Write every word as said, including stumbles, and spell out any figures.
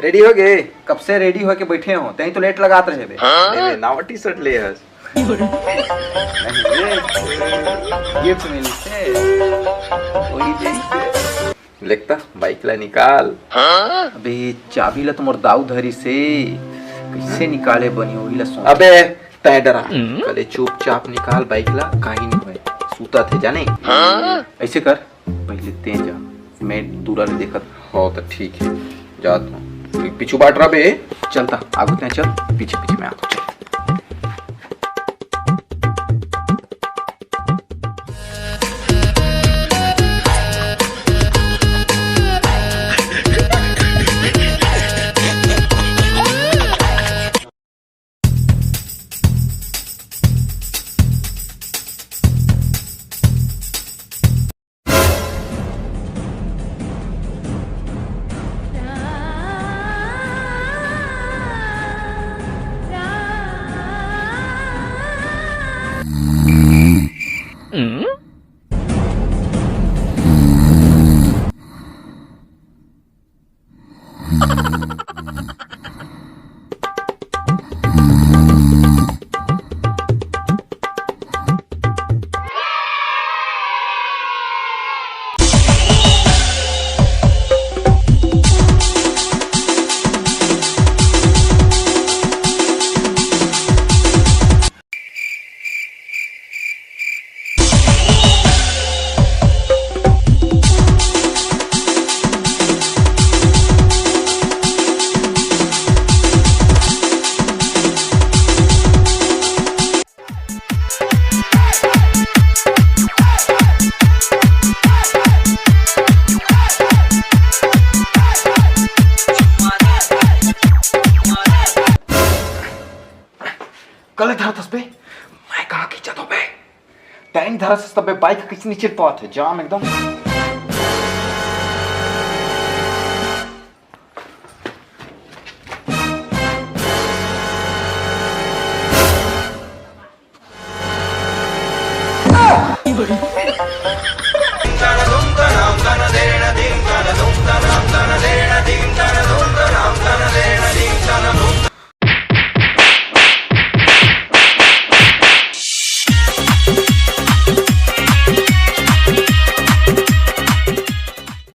Ready हो गे? कब से रेडी होके बैठे हो, तहीं तो लेट लगात रहे बे। अरे, नवा टी शर्ट ले हस। नहीं रे, गिफ्ट मिलते, वही जैसे। लेकता, बाइक ला निकाल। अबे, चाबी ला तो मोर दाऊ धरी से, कैसे निकाले बनी, वही ला सोच। अबे, तय डरा, कले चुपचाप निकाल बाइक ला, काही नहीं होए। सूता थे जाने। ऐसे कर, पहले ते जा, मैं दूरा ले देखत। हो तो ठीक है, जात हूँ। पीछू बाट रहा बे। चलता, आगू ते चल, पीछे पीछे मैं आता हूँ, चल। कले धरत हस बे, मैं कहाँ खींचत हो बे? तैं धरत हस तबे बाइक कइसे नहीं चल पावत हे, जाम एकदम।